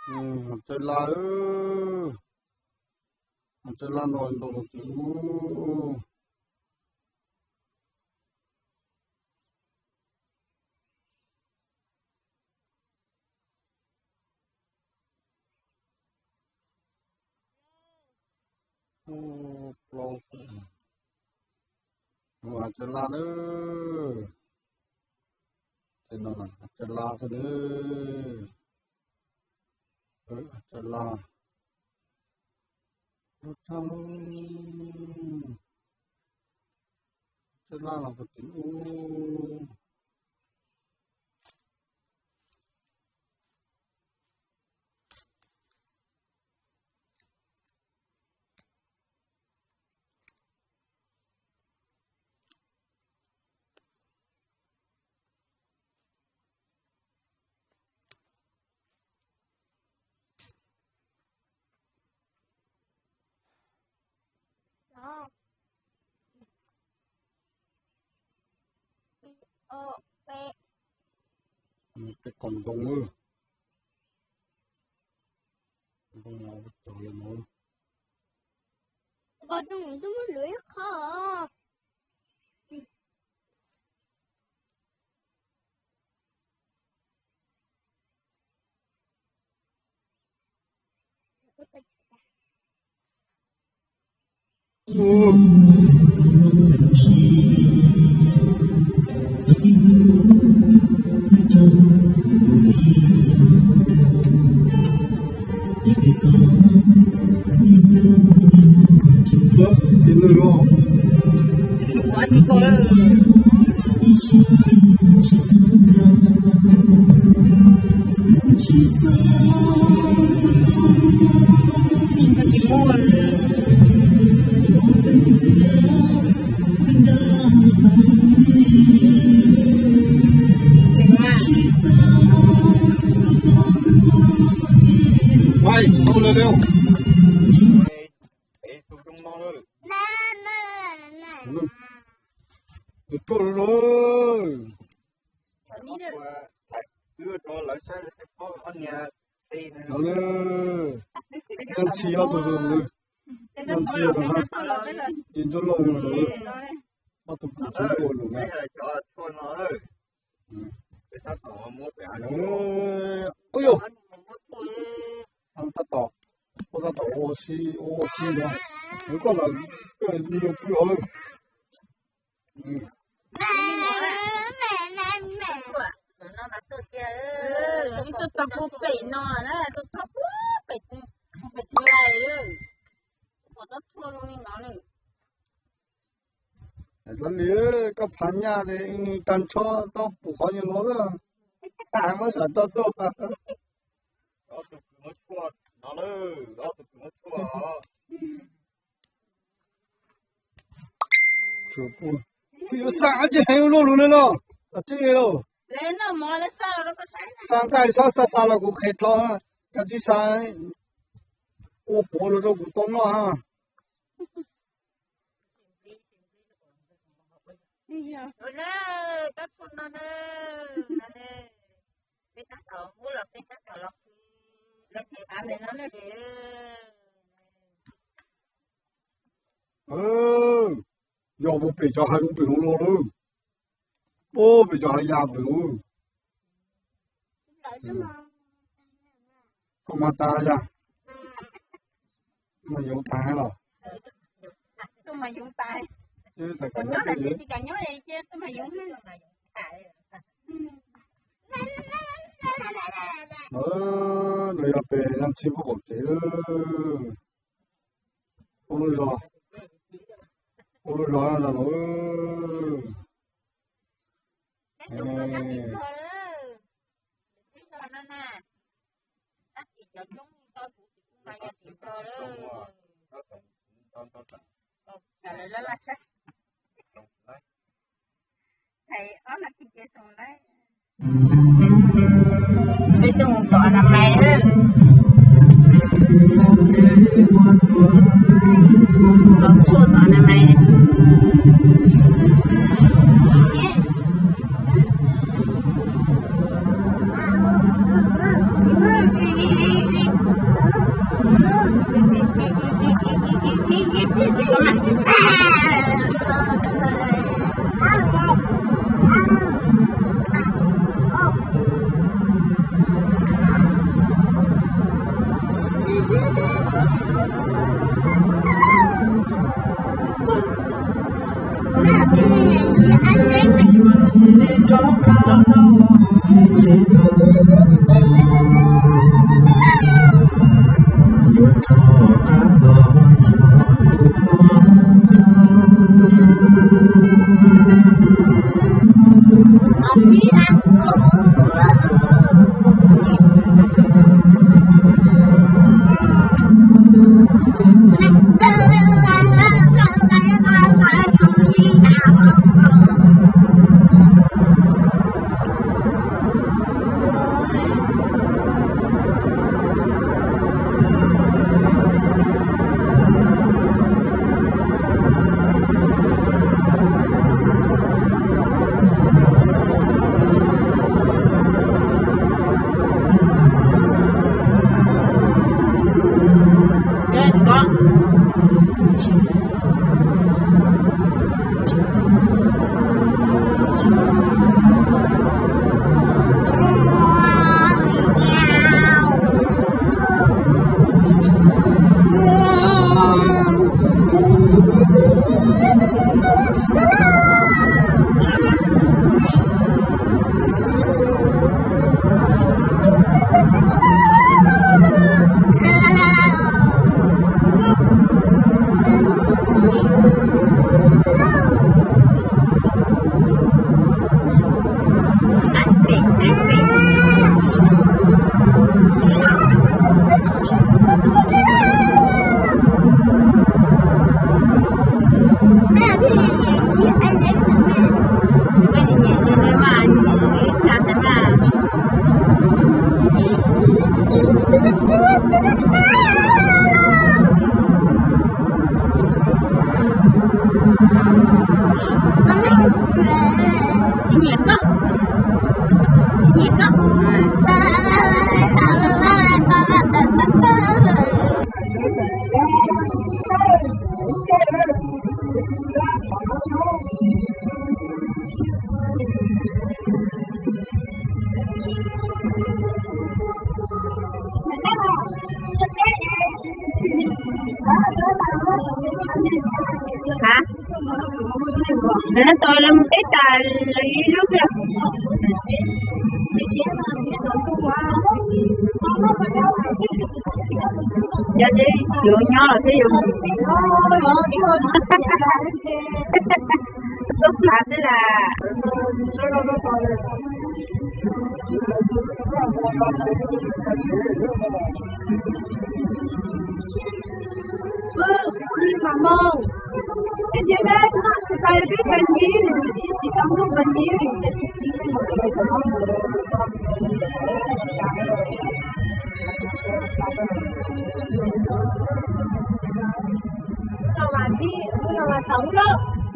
Hav tsawb laj, hav tsawb laj no ntau los tsis ub. Hav tsawb laj na, hav tsawb laj xwb na, hav tsawb laj, hav tsawb laj los puas tsis ub. Peb qos ntoo, ntoo no txog li no. Qos ntoo twb muab lwm ib qho. Tuaj lawm. Nyob ntxhi ob tug, nyob ntxhi ob tug na, ib ncuab loj lawm, ob tug pum tsis tuaj lawm na. Ub yog, tab tom, tab tom ua si ua si ntag, nws koj lam koj li pw hauv lawm. Ib tug tog puag pem no na, tus tog puag pem, pem tsis lais, pom tsob tshuaj zoo li no li. Txhob li, koj phav nyaj li tag nrho tsob pum qhov nyuag no xwb, tas muab sam tso tuaj. Tsis yuav xa ces heev luaj lug li los, tsis li los. Xa nqaij xob xa xa los kuv qhia dlo, koj tsis xa ua puav los rau kuv tau noj ha. Yog ua pem cov hais pem hauv los lawm, ua pem cov hais ya pem hauv. Koj mas tas ya, mas yoov tas los. Nws yog pem yaj ntxhib puag qaum tsev. Ua lub zos, ua lub zos no los. Peb tuaj mus tom anav mais, los tuaj tom anav mais. Hả? Nó to lắm, cái tài lý lúc kìa. Giờ đi, lụa nho thế dùng. Tốt lắm thế là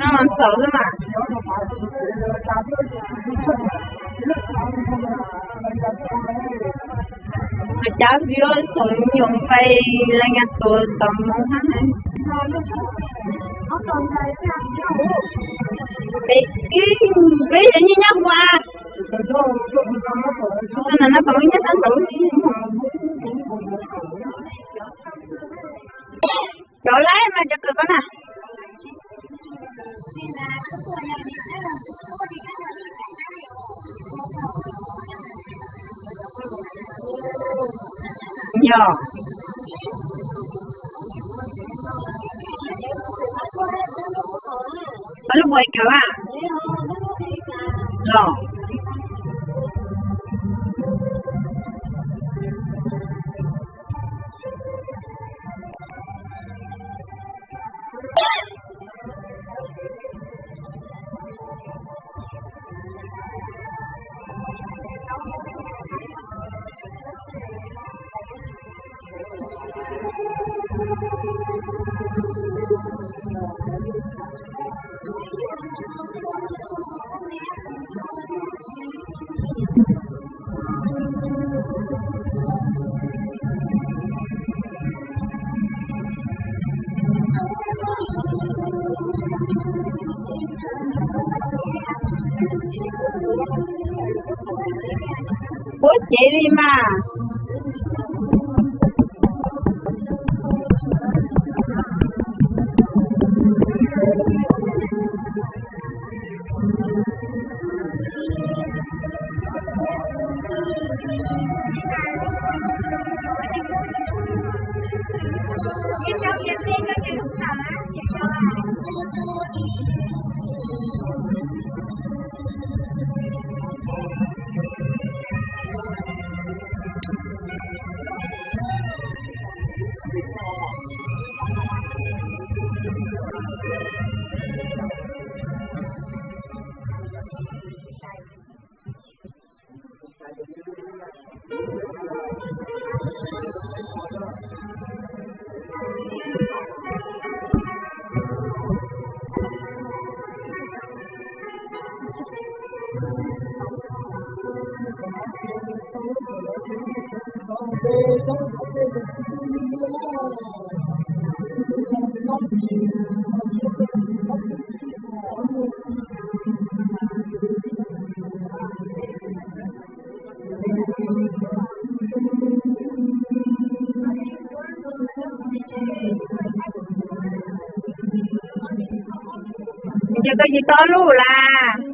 no mas txaus xwb mas. Mas cov view xom nyuam fais la nyas tuas tom moo hab. Peb, peb yog nyiaj nyob ua. No no tom nyob sab nraud. Cov laib mas cov kawm koj na. Yog. Koj lub npua cawv a? Los. Cev li mas. Ces koj tsis tau lub las.